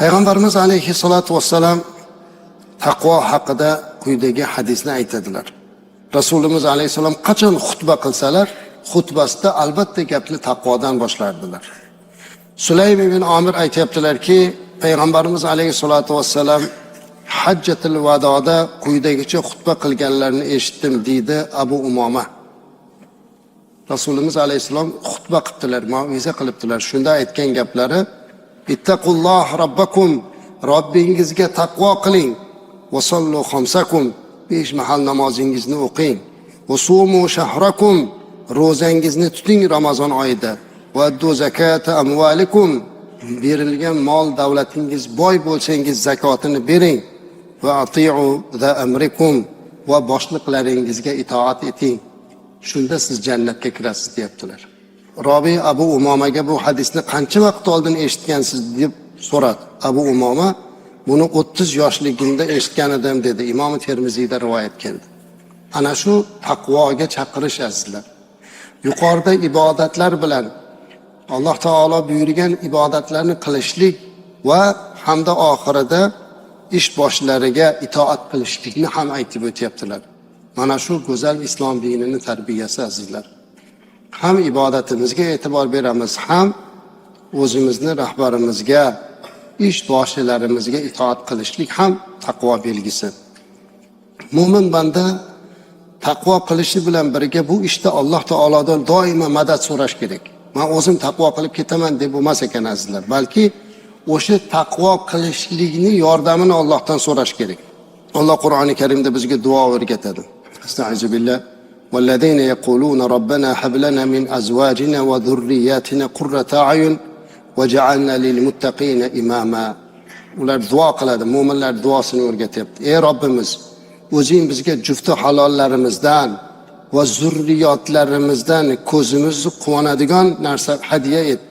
Payg'ambarimiz alayhissalotu vassalam taqvo haqida quyidagi hadisni aytadilar. Rasulimiz alayhissalom qachon xutba qilsalar, xutbasida albatta gapni taqvodan boshlardilar. Sulaym ibn Omir aytyaptilarki, payg'ambarimiz alayhissalotu vassalam hajjatul vadoda quyidagicha xutba qilganlarini eshitdim, deydi Abu Umoma. Rasulimiz alayhissalom xutba qilibdilar, mauiza qilibdilar. Shunda aytgan gaplari: "Ittaqulloh robbakum, Robbingizga taqvo qiling. Va sollu xamsakum, 5 mahal namozingizni o'qing. Va sumu shahrakum, ro'zangizni tuting Ramazon oyida. Va addu zakata amvalikum, berilgan mol davlatingiz boy bo'lsangiz zakotini bering. Va atiu za amrikum, va boshliqlaringizga itoat eting. Shunda siz jannatga kirasiz", deyaptilar. Robiy Abu Umomaga bu hadisni qancha vaqt oldin eshitgansiz deb so'radi. Abu Umoma buni 30 yoshligimda eshitgan edim dedi. Imom Termiziyda rivoyat keldi. Ana shu taqvoga chaqirish, azizlar. Yuqorida ibodatlar bilan Alloh taolo buyurgan ibodatlarni qilishlik va hamda oxirida ish boshlariga itoat qilishlikni ham aytib o'tyaptilar. Mana shu go'zal islom dinini tarbiyasi, azizlar. Ham ibodatimizga e'tibor beramiz, ham o'zimizni rahbarimizga, ish boshilarimizga itoat qilishlik ham taqvo belgisi. Mo'min banda taqvo qilishi bilan birga bu ishda Alloh taolodan doimo madad so'rash kerak. Man o'zim taqvo qilib ketaman deb bo'lmas ekan, azizlar, balki o'sha taqvo qilishlikni yordamini Allohdan so'rash kerak. Alloh Qur'oni Karimda bizga duo o'rgatadi. Astaizu billah. والذين يقولون ربنا هب لنا من أزواجنا وذرياتنا قرة أعين وجعلنا للمتقين إماما. Ular duo qiladi, mo'minlar duosini o'rgatyapti. Ey Robbimiz, o'zing bizga jufti halollarimizdan va zurriyotlarimizdan ko'zimizni quvonadigan narsa hadya et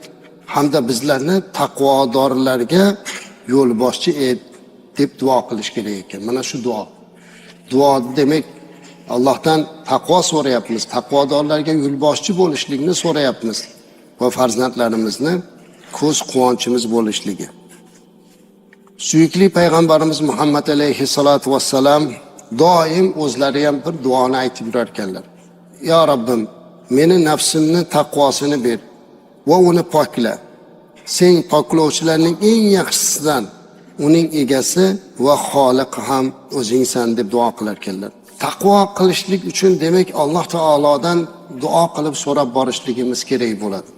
hamda bizlarni taqvodorlarga yo'lboshchi et deb duo qilish kerak ekan. Mana shu duo. Duo demak Allohdan taqvo so'rayapmiz, taqvodorlarga yo'lboshchi bo'lishlikni so'rayapmiz va farzandlarimizni ko'z quvonchimiz bo'lishligi. Suyukli payg'ambarimiz Muhammad alayhissalotu vassalam doim o'zlari ham bir duoni aytib yurar ekanlar. "Yo Robbim, meni nafsimni taqvosini ber va uni pokla. Sen poklovchilarning eng yaxshisidan, uning egasi va xoliqi ham o'zingsan" deb duo qilar ekanlar. Taqvo qilishlik uchun demak Alloh taolodan duo qilib so'rab borishligimiz kerak bo'ladi.